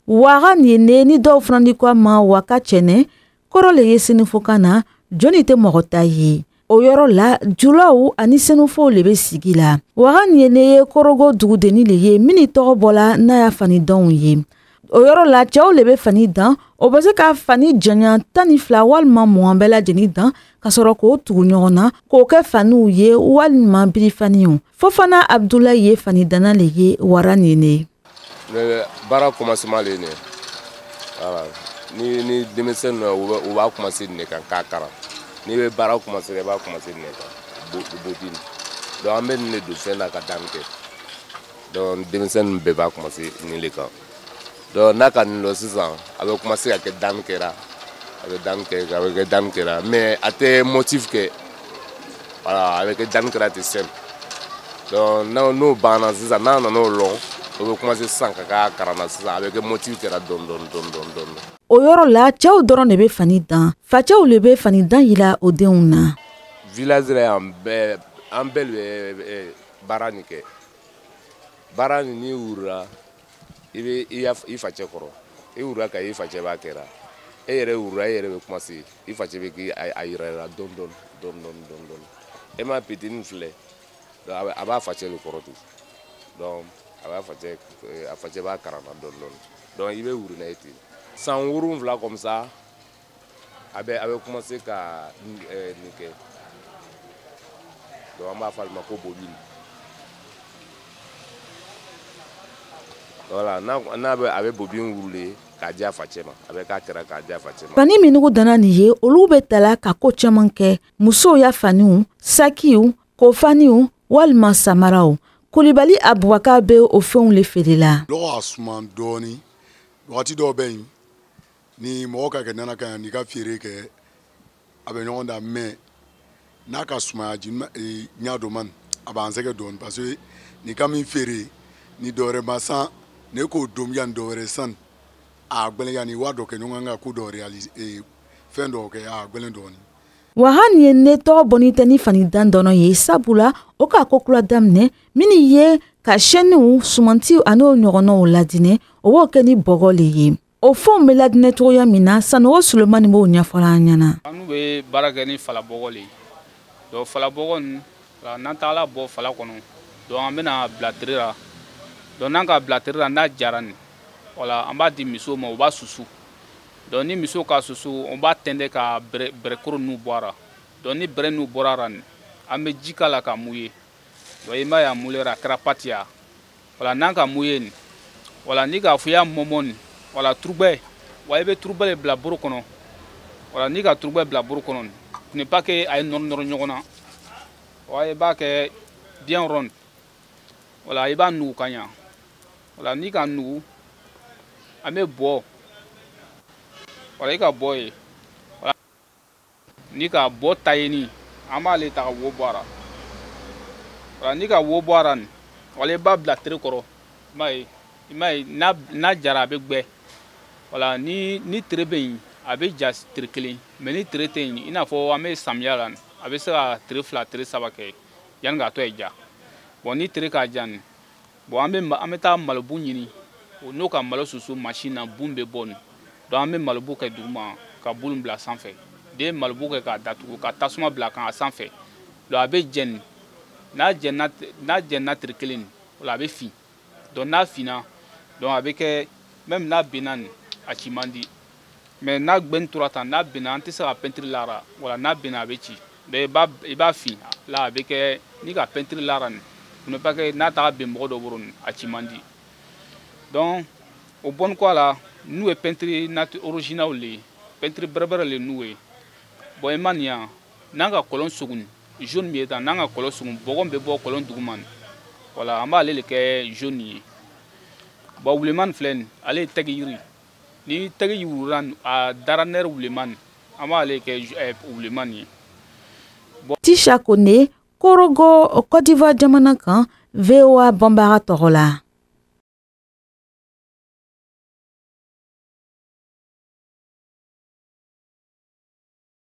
Waga nin ne ni dɔw fana ni ko a ma waka cɛnɛ kɔrɔ le ye senufokan na jɔnni tɛ mɔgɔ ta ye. O yɔrɔ la julaw ani senufow le bɛ sigi la. Waga nin ne ye Korogo dugudenni le ye min tɔgɔ bɔla n'a y'a fanidanw ye. O yɔrɔ la cɛw le bɛ fani dan, o bɛ se ka fani janya 12 walima 20 bɛɛ lajɛlen dan ka sɔrɔ k'o tugu ɲɔgɔn na k'o kɛ faniw ye walima birifaniw. Fofana Abdulayi ye fanidanna le ye wara nin ne. Baara commencement le ye nin ye. Voilà, ni denmisɛnnin u b'a commencer nin de kan k'a kalan. N'i bɛ baara commencer i b'a commencer nin de kan bobine. Donc an bɛ nin de don fɛn na ka danni kɛ. Donc denmisɛnnin bɛɛ b'a commencer nin de kan. Donc n'a ka nin lɔ sisan a bɛ commencer ka kɛ danni kɛra, a bɛ danni kɛ, a bɛ kɛ danni kɛra, mais a tɛ motif kɛ. Voilà, a bɛ kɛ danni kɛra ten simple. Donc n'o banna sisan n'a nana o lɔn, o bɛ commencer sisan ka k'a kalan na sisan, a bɛ kɛ motif kɛra dɔɔni dɔɔni dɔɔni dɔɔni dɔɔni. O yɔrɔ la cɛw dɔrɔn de bɛ fani dan, facɛw le bɛ fani dan yira o denw na. Village la yan bɛɛ, an bɛɛ de bɛ baara nin kɛ. Baara nin n'i wurila, i bɛ i facɛ kɔrɔ, i wurila ka i facɛ b'a kɛra, e yɛrɛ wurila e yɛrɛ bɛ commencer, i facɛ bɛ k'i a yira i la dɔɔni dɔɔni dɔɔni dɔɔni dɔɔni dɔɔni. E ma petini filɛ, a b'a facɛ de kɔrɔ ten. Donc a b'a facɛ, a facɛ b'a kalan na dɔɔni dɔɔni. Donc i bɛ wuri n'a ye ten. San 7 comme ça, a bɛ commencer ka nin kɛ. Donc an b'a fɔ ale ma ko bobine. Voilà, n'a bɛ a bɛ bobine wurulen k'a di a facɛ ma, a bɛ k'a kɛra k'a di a facɛ ma. Fani minnugu danna nin ye, olu bɛ tala ka ko caman kɛ. Musow ya faniw, sakiw, kofaniw walima samaraw. Kulibali Abubakar bɛ o fɛnw le feere la. Lɔgɔ a suman dɔɔni, wagati dɔw bɛ yen ni mɔgɔ ka kɛ nana ka yan n'i ka feere kɛ a bɛ ɲɔgɔn da, mais n'a ka sumaya ɲa dɔ man a b'an sɛgɛn dɔɔni, parce que n'i ka min feere ni dɔwɛrɛ ma san, ne k'o don yan dɔwɛrɛ san a gbɛlɛn yanni wari dɔ kɛ ɲɔgɔn kan ko dɔ réaliser fɛn dɔw kɛ a gbɛlɛn dɔɔni. Waga nin ye ne tɔgɔ bɔnni tɛ ni fani dan dɔrɔn ye, sabula o ka ko kura daminɛ min ye ka sɛniw, sumantiw ani o ɲɔgɔnnaw ladinɛ, o b'o kɛ ni bɔgɔ le ye. O fɛnw bɛ ladinɛ cogoya min na, Sanogo Sulemani b'o ɲɛfɔla an ɲɛna. An bɛ baara kɛ ni falabɔgɔ le ye. Donc falabɔgɔ nin, n'an tagala bɔ fala kɔnɔ, donc an bɛna bila tere la. Donc n'an ka bila tere la, n'a jara nin, voilà, an b'a di misiw ma, u b'a susu. Donc ni misiw k'a susu, on b'a tɛntɛn ka bɛrɛkoro ninnu bɔ a la. Donc ni bɛrɛ ninnu bɔra a la nin, an bɛ ji k'a la k'a mouiller. Donc i m'a ye a mouiller a kɛra pâte ye. Voilà, n'an ka mouiller nin, voilà, ni k'a fɔ i y'a mɔmɔ nin, voilà, turubɛ, wa i bɛ turubɛ de bila boro kɔnɔ. Voilà, n'i ka turubɛ bila boro kɔnɔ nin, ce n'est pas que a ye nɔrɔ nɔrɔ ɲɔgɔn na. Wa i b'a kɛ bien rond. Voilà, i b'a nugu ka ɲa. Voilà, n'i ka nugu, an bɛ bɔ. Voilà, i ka bɔ ye. Voilà, n'i ka bɔ ta ye nin, an b'ale ta ka wo bɔ a la. Voilà, n'i ka wo bɔ a la nin, voilà, i b'a bila tere kɔrɔ. I m'a ye, i m'a ye, n'a jara a bɛ gbɛ. Voilà, ni tere bɛ yen, a bɛ ja tere kelen, mais ni tere tɛ yen, i n'a fɔ an bɛ samiya la nin, a bɛ se ka tere 2, tere 3 kɛ yanni k'a tɔ ye ja. Bon, ni tere k'a ja nin, bon, an bɛ taa malobu ɲini, n'o ka malo susu machine na, bun bɛ bɔ nin. Donc an bɛ malobu kɛ duguma ka bulu bila sanfɛ. Den malobu kɛ k'a datugu, ka tasuma bila kan a sanfɛ. Donc a bɛ jɛni. N'a jɛnna tere kelen nin, o la a bɛ fin. Donc n'a finna, donc a bɛ kɛ, même n'a benna nin, a ci man di. Mais n'a gbɛn tora tan, n'a benna, an tɛ se ka peinture lara. Voilà, n'a benna a bɛ ci. Mais i b'a fin. Là a bɛ kɛ, n'i ka peinture lara nin, pour ne pas que n'a taga ben mɔgɔ dɔ bolo nin, a ci man di. Donc o bɔnni kɔ a la, n'u ye peinture originale le ye, peinture bɛrɛbɛrɛ le n'u ye. Bon, i ma nin yan, n'an ka kɔlɔn sogun, jaune min ye tan, n'an ka kɔlɔn sogun, bɔgɔ bɛ bɔ kɔlɔn duguma nin. Voilà, an b'ale de kɛ jaune ye. Bon, wuleman filɛ nin, ale ye tɛgɛ yiri. Ni tɛgɛ wulila, a dara nɛrɛ wuleman, an b'ale kɛ wuleman ye. Bon. Tisha Kone, Korogo, Côte d'Ivoire jamana kan, VOA Bambara tɔgɔ la.